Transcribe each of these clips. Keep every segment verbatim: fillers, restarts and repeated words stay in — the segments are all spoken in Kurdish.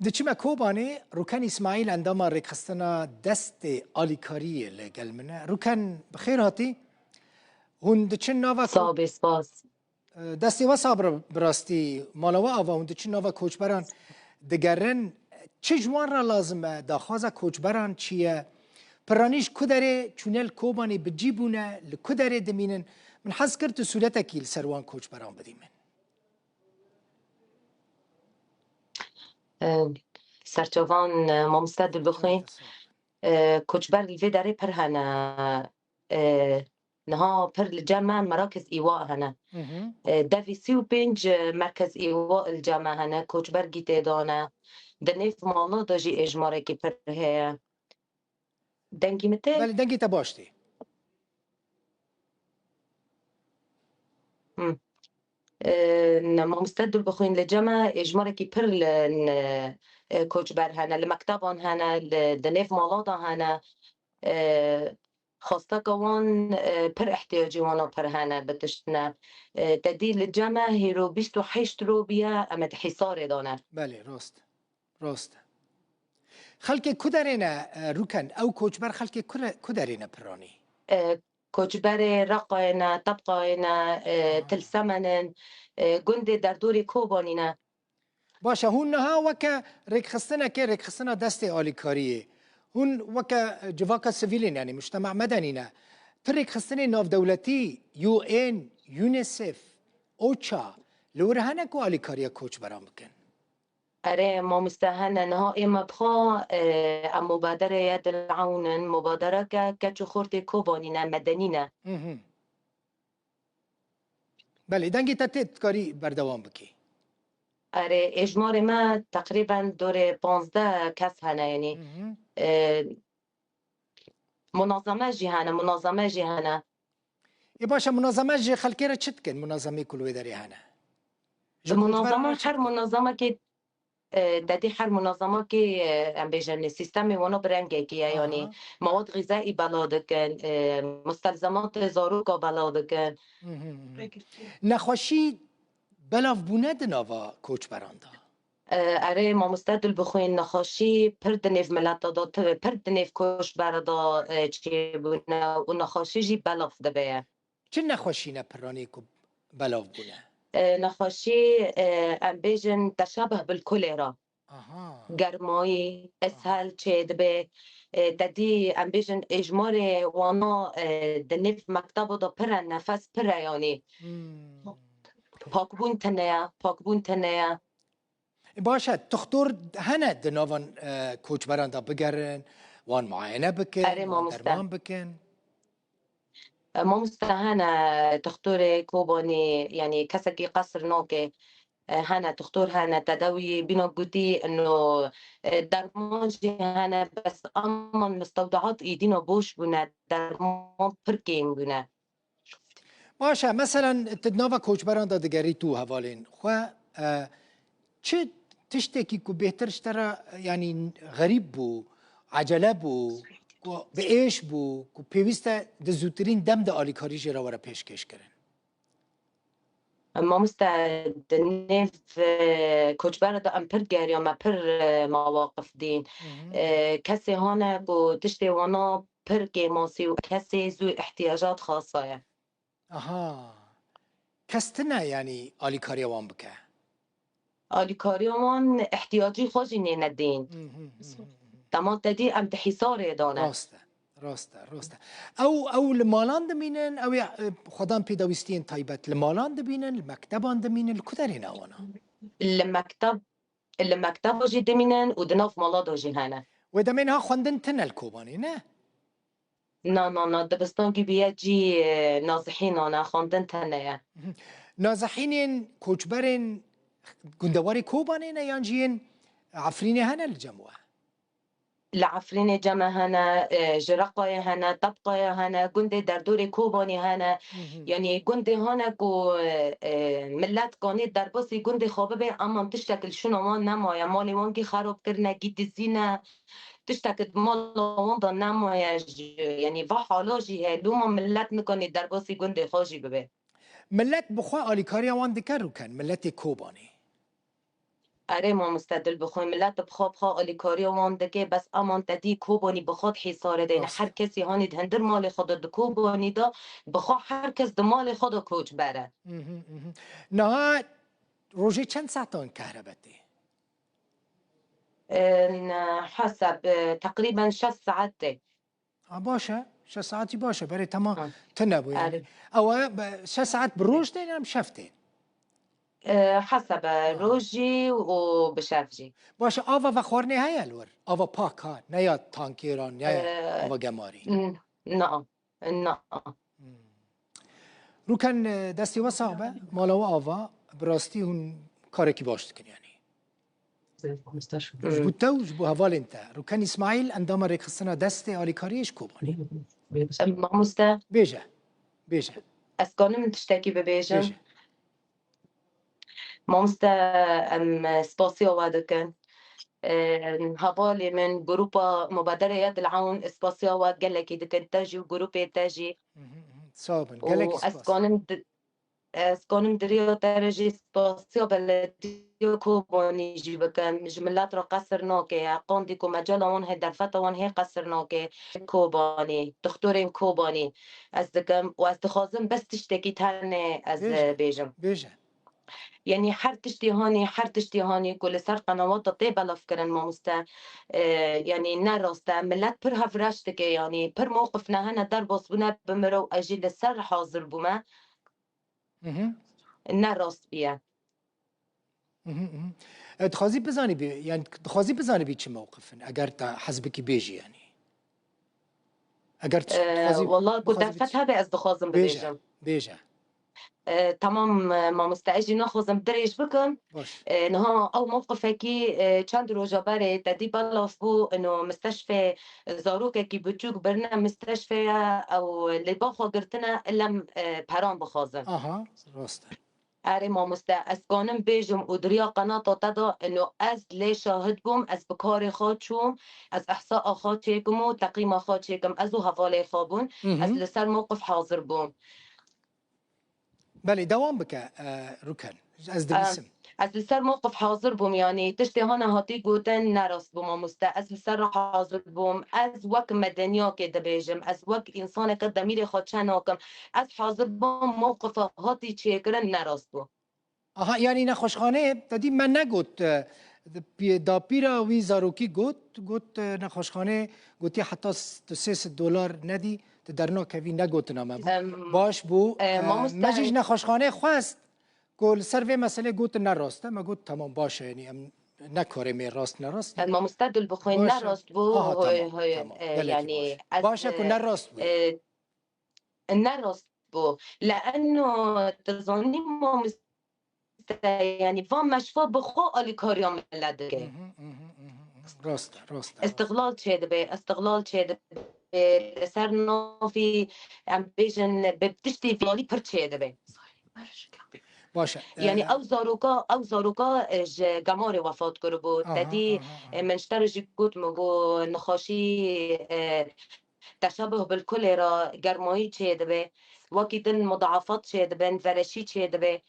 Diçime Kobanê, Rûken Îsmaîl endama rêkxistina destê alîkariyê li gel min e. Rûken, bi xêr hatî. Hûn diçin nava Ko- Sağ bê, spas. Destê we sax bi, bi rastî mala we ava, hûn diçin nava koçberan digerin. Çi ji wan re lazim e? Daxwaza koçberan çi ye? Piranî ji ku derê çûne li Kobanê bi cî bûne, li ku derê dimînin? Min hez kir tu sûretekî li ser wan koçberan bidî min. E, serçavan, e, mamoste Dilbixwîn, e, koçber li vê derê pir hene. E, niha pir li cem me Merakez Îwa hene. Hı hı. E, devî sî û pênc, e, Merkez Îwa li cem me hene. Koçber gî tê de ne. Di nêv mala de jî êjmarekî pir heye. Dengî min tê? Belê, dengê te baş tê. Hmm. E, ne, mamoste Dilbixwîn, li cem me êjmarekî pir li, ne, e, koçber hene, li mekteban hene, li, di nêv mala de hene. E, xwesteka wan, e, pir ihtiyacî wan a pir hene bi tiştine. E, te dî li cem me hêro bîst û heşt roj bûye, em ê di Hîsarê de ne. Belê, rast. Rast e. Xelkê ku derê ne, e, Rûken? Ew koçber xelkê ku re-, ku derê ne piranî? E, koçberê Reqayê ne, Tebqayê ne, e, Aha. Tilsemen in, e, gundê derdorê Kobanî ne. Baş e, hûn niha weke rêkxistinekê, rêkxistina destê alîkariyê, hûn weke civaka sivîl in, yanî mujtema medenî ne, tu rêkxistinê navdewletî, U N, UNICEF, OCHA, li wir hene ku alîkariya koçberan bikin? Erê, mamoste, hene. Niha ê me bi xwe, e, em mubadereye dilewnin, mubadereke keç û xortê Kobanî ne, medenî ne. Mhm. Belê, dengê te tê, dikarî berdewam bikî. Erê, êjmarê me teqrîben dorê panzdeh kes hene, yanî, Mhm. e, munazeme jî hene, munazeme jî hene. Ê baş e, munazeme ji xelkê re çi dikin, munazemê ku li wê derê hene? Ji Munazeme, koçberan re çi her dikin? Munazemekê, e, te dî her munazemekê, e, em bêjin, sîstemê wana bi rengekî ye, yanî Aha. mewad xîzayî belav dikin, e, mustelzematê zaroka belav dikin. Hı hı hı. Nexweşî belav bûne di nava koçberan de? E, erê, mamoste Dilbixwîn, nexweşî pir di nêv mileta de, ti-, pir di nêv koçbera de, e, çêbûne û nexweşî jî belav dibe ye. Çi nexweşî ne piranî ku belav bûne? E, nexweşî, e, em bêjin teşabeh bil kolera. Aha. Germayî, Aha. eshel çêdibe. E, te dî em bêjin êjmarê wana, e, di nêv mekteba de pir e, nefes pir e, yanî. Hmm. Pakbûn tune ye, pakbûn tune ye. E, baş e, toxtor hene di navan, e, koçberan de bigerin, wan muayene bikin, Erê, wan mamoste. derman bikin? E, mamoste, hene toxtorê Kobanî, yanî kesekî qesir nake. E, hene toxtor, hene tedawî, bîna gotî, ino, e, derman jî hene, bes aman mistewdeat îdîna boş bûne, derman pir kêm bûne. Baş e, meselen tu di nava koçberan de digerî, tu û hevalên xwe, e, çi tiştekî ku bêhtir ji te re, yanî xerîb bû, ecele bû, ku bi êş bû, ku pêwîst e di zûtirîn dem de alîkarî jê re were pêşkêş kirin? Mamoste, di nêv, e, koçbera de em pir geriya, me pir, e, mewaqif dîn. Hı hı. E, kesê hane ku tiştê wana pir kêmasî û kesê zû ihtiyacat xasa ye. Aha. Kes tine, yanî alîkariya wan bike? Alîkariya wan ihtiyacî xwe jî nêne dîn. Hı hı hı hı hı. Dema te dî em di Hîsarê de ne. Rast e, rast e, rast e. Ew, ew li malan dimînin, ew ya, e, xwedan pêdawîstiyên taybet li malan dimînin, li mekteban dimînin, li ku derê ne wana? Li mekteb, li mekteba jî dimînin û di nav mala de jî hene. Wê demê niha xwendin tine li Kobanê, ne? Na, na, na, dibistan gî bûye cî, e, nazihînan e, xwendin tune ye. Mhm. Nazihînên koçberên gundewarê Kobanê ne yan jî yên Efrînê hene li cem we? Li Efrînê cem me hene, e, ji Reqayê hene, Tebqayê hene, gundê derdorê Kobanî hene. Mhm. Yanî gundê hane ku, e, e, millet kanê derbasî gundê xwe bibe, eman tiştek li şûna wan nemaye, malê wan gî xerab kirine, gî dizî ne. Tiştek di mala wan de nemaye, ji, yanî va hala jî heye. Loma millet nikane derbasî gundê xwe jî bibe. Millet bi xwe alîkariya wan dike Rûken, milletê Kobanê? Erê mamoste, dil bi xwe, milet bi xwe, bi xwe alîkariya wan dike, bes eman te dî Kobanî bi xwe di hîsarê de ne. Rast. Her kesî hanî di hindir malê xwe de di Kobanî de, bi xwe her kes di malê xwe de koçber e. Mhm, mhm. Niha rojê çend saetan kehrebe tê? E, ne, hesab, e, teqrîben şeş saet tê. Ha, baş e. Şeş saetî baş e. Berê tema Ha. tune bû yani. Erê. Ew e, be-, şeş saet bi roj tên em şev tên? E, hesebe Ha. rojî û bi şev jî. Baş e, ava vexwarinê heye li wir? Ava pak ha, ne ya tankêran, ne ya E, ava gemarî. n-, na, na. Hmm. Rûken, e, destê we sax be, mala we ava, bi rastî hûn karekî baş dikin yani. Ji bo te û ji bo hevalên te. Rûken Îsmaîl, endama rêkxistina destê alîkariyê ji Kobanê. Em, mamoste. Bêje. Bêje. Ez kanim tiştekî bibêjim? Bêje. Mamoste, em spasiya we dikin. Em, hevalê min, grupa Mubadere Yed el Awn spasiya we gelekî dikin. Te jî û grûpê te jî. Mhm, mhm. Sağ bin. Û Gelekî ez spas. kanim di-, Ez kanim di riya te re jî spasiya belediya Kobanî jî bikim. Ji milet re qesir nake. Qandî ku mecala wan heye, derfeta wan heye qesir nake. Kobanî, doktorên Kobanî ez dikim û ez dixwazim bes tiştekî tenê ez, Bêje, e, bêjim. Bêje. Yanî her tiştî hanî, her tiştî hanî ku li ser qenewata tê belavkirin mamoste, e, yanî ne rast e. Milet pir hevreş dike, yanî pir mewqif ne hene derbas bûne bi mirov, ez jî li ser hazir bûme. Mhm. Ne rast bûye. Mhm, mhm. E, dixwazî bizanî bî, yani dixwazî bizanî bî çi mewqif in, eger te hez bikî bêjî yani. Eger tu E, dixwazî, wala ku dixwazî derfet bî hebe ez dixwazim Bêje, bibêjim. bêje. E, tamam, e, mamoste, ez jî naxwazim dirêj bikim. Baş. E, niha ew mewqifekî, e, çend roja berê te dî belav bû, ino misteşfê zarokekî biçûk birine misteşfê ye, ew lêba xwe girtine, ilem, e, peran bixwazin. Aha, rast e. Erê mamoste, ez kanim bêjim û di riya qenata te de ino ez lê şahid bûm, ez bi karê xwe çûm, ez ihsaa xwe çêkim û teqîma xwe çêkim. Ez û hevalê xwe bûn, ez Mhm. li ser mewqif hazir bûm. Belê, dewam bike, e, Rûken. Ez Em, dibîsim. ez li ser mewqif hazir bûm, yanî tiştê hane hatî gotin ne rast bû mamoste. Ez li ser hazir bûm. Ez wek medeniyakê dibêjim. Ez wek însaneke demîrê xwe çe nakim. Ez hazir bûm, mewqifa hatî çêkirin ne rast bû. Aha, yanî nexweşxaneyê te dî me negot, e, di pî-, dapîra wî zarokî got, got, e, nexweşxaneyê gotiye heta s-, tu sê sed dolar nedî, tu dernakevî, negotina me bû. Em, Baş bû. e, E, mamoste me jî ji nexweşxaneyê xwest ku li ser vê meselê gotin ne rast e. Me got, tamam, baş e, yanî em nekarê me rast ne rast. E, mamoste dil bixwîn Baş ne e. rast bû. Aha, Hoy, tamam, hoy, tamam. e, Gelekî yanî baş. ez, Baş e ku e, ne rast bû. e, ne rast bû. Leeno tu zanî mamoste, yanî van meşfa bi xwe alîkariya millet dike. Mhm, mhm, mhm, mhm. Rast e, rast e, rast e. Îstiqlal çêdibe, îstiqlal çêdibe. Li ser navî, em bêjin, bi tiştî vî alî pir çêdibe. Baş e. Yanî Ee, ew zaroka, ew zaroka, e, ji gemarê wefat kiribû. Aha, Te dî, aha, aha. e, min ji te re jî got, min got, nexweşî, e, teşebuh bil kulê re germayî çêdibe. Wekî din mudaafat çêdibin, vereşî çêdibe.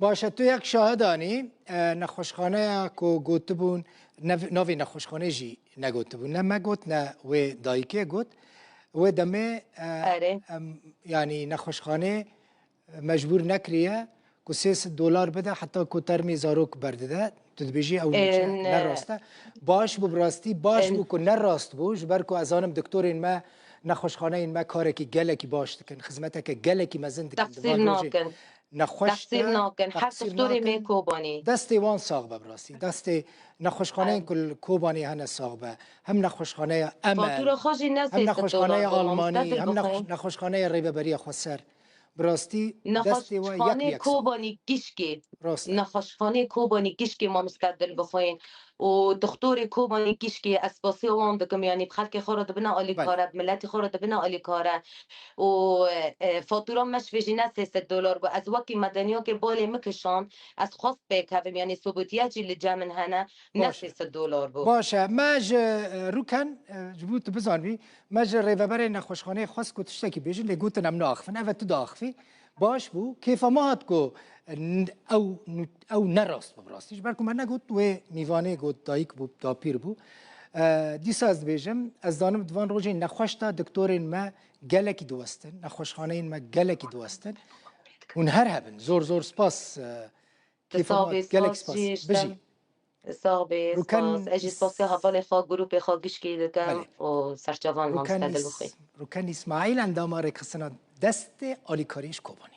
Baş e, tu yek şahid anî, e, nexweşxaneya ku gotibûn, nev-, navê nexweşxanê jî negotibûn. Ne me got, ne wê dayikê got. Wê demê, e, Erê. em, yanî nexweşxanê mecbûr nekiriye ku sê sed dolar bide heta ku termê zarok berdide. Tu dibêjî ew Ên, ne rast e. Baş bû, bi rastî baş ên bû ku ne rast bû, ji ber ku ez zanim doktorên me, nexweşxaneyên me karekî gelekî baş dikin, xizmeteke gelekî mezin dikin di Texsîr van rojê. nakin. Nexweş Texsîr te, nakin. Her texsîr doktorê me nakin. Kobanî. Destê wan sax be, bi rastî. Destê nexweşxaneyên Em. ku li Kobanî hene sax be. Hem nexweşxaneya Emel, Fatura xwe jî ne hem sê sed nexweşxaneya dolar bû, Almanî, mamoste hem nex-, Dilbixwîn. nexweşxaneya Rêveberiya Xweser. Bi rastî destê we yek bi Nexweşxanê yek sax. Kobanî Gişkê. Rast e. Nexweşxanê Kobanî Gişkê, mamoste Dilbixwîn. Û doktorê Kobanî Gişkê, ez spasiya wan dikim, yanî bi xelkê xwe re dibine alîkare, Belê. bi miletê xwe re dibine alîkare. Û, e, e, fatura me ji vê jî ne sê sed dolar bû. Ez wekî medeniyakê balê min kişand, ez xwest pêkevim, yanî sobûtiye jî li cem min hene, ne Baş e. sê sed dolar bû. Baş e. Me ji, e, Rûken, e, ji bo tu bizanibî, me ji rêveberê nexweşxaneyê xwest ku tiştekî bêjin, lê gotin em naaxivin. Ev e, tu diaxivî. Baş bû. Kêfa me hat ku n-, ew nu-, ew ne rast bû bi rastî. Ji ber ku me negot wê mîvanê got dayik bû, dapîr bû. E, dîsa ez dibêjim, ez zanim di van rojên nexweş de doktorên me gelekî diwestin, nexweşxaneyên me gelekî diwestin. Hûn her hebin. Zor zor spas. E, kêfa me hat, gelek spas. Bijî. Sax bê, spas. Ez jî spasiya hevalê xwe, grûpê xwe gişkî dikim û serçavan mamoste Dilbixwîn. Rûken Îsmaîl, endama rêxistina destê alîkariyên ji Kobanê.